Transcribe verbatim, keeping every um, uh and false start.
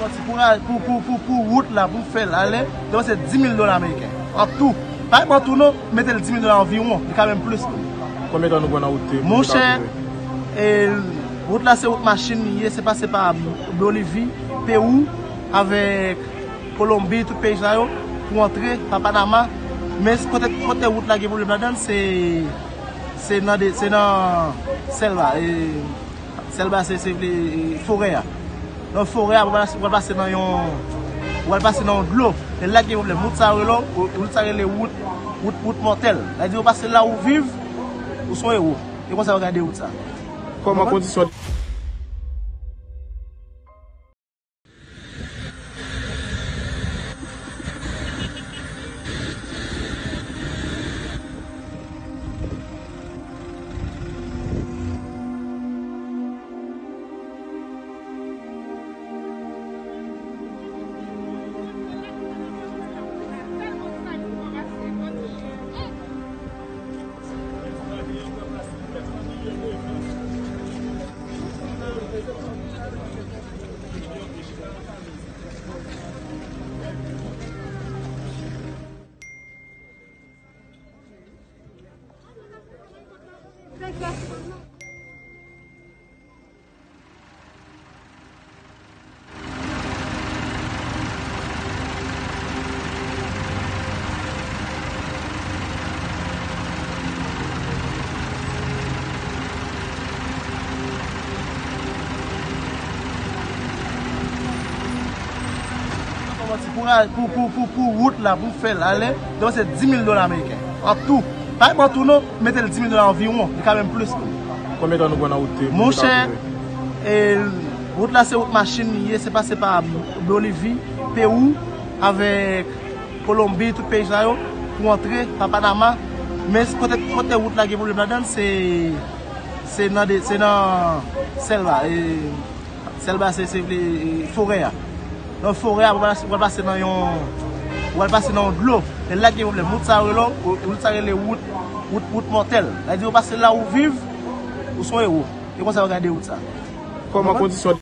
Pou, pou, pou, pou, pou wout la, pou fè l ale, depanse dis mil dola ameriken. An tou. Pa an tou non, mete l dis mil dola anviwon, li ka menm plis tou. Konbyen tan nou pran nan wout te? Monchè, e, wout la se wout machin li ye, se pase pa Bolivi, Pewou, avèk Kolonbi, tout peyi sa yo, pou antre pa Panama. Men kote, kote wout la gen pwoblèm ladan l, se, se nan de, se nan sèlva, e, sèlva se, se, e, forè a. Nan forè a, ou pral, ou pral pase nan yon, ou pral pase nan yon dlo. E la gen pwoblèm. Wout sa rele, wout sa rele wout, wout, wout mòtèl. Sa di ou pase la ou viv, ou se yon ewo. E konsa yo gade wout sa. Kòman kondisyon Pou, pou, pou, pou wout la, pou fè l ale, depanse dis mil dola ameriken. An tou. Pa an tou non, mete l dis mil dola anviwon, li ka menm plis tou. Konbyen tan nou pran nan wout te? Monchè, e, wout la se wout machin li ye, se pase pa Bolivi, Pewou, avèk Kolonbi, tout peyi sa yo, pou antre pa Panama. Men kote, kote wout la gen pwoblèm ladan l, se, se nan de, se nan sèlva, e, sèlva se, se, e, forè a. Nan forè a, ou pral, ou pral pase nan yon, ou pral pase nan yon dlo. E la gen pwoblèm. Wout sa rele, wout sa rele wout, wout, wout mòtèl. Sa di ou pase la ou viv, ou se yon ewo. E konsa yo gade wout sa. Kòman kondisyon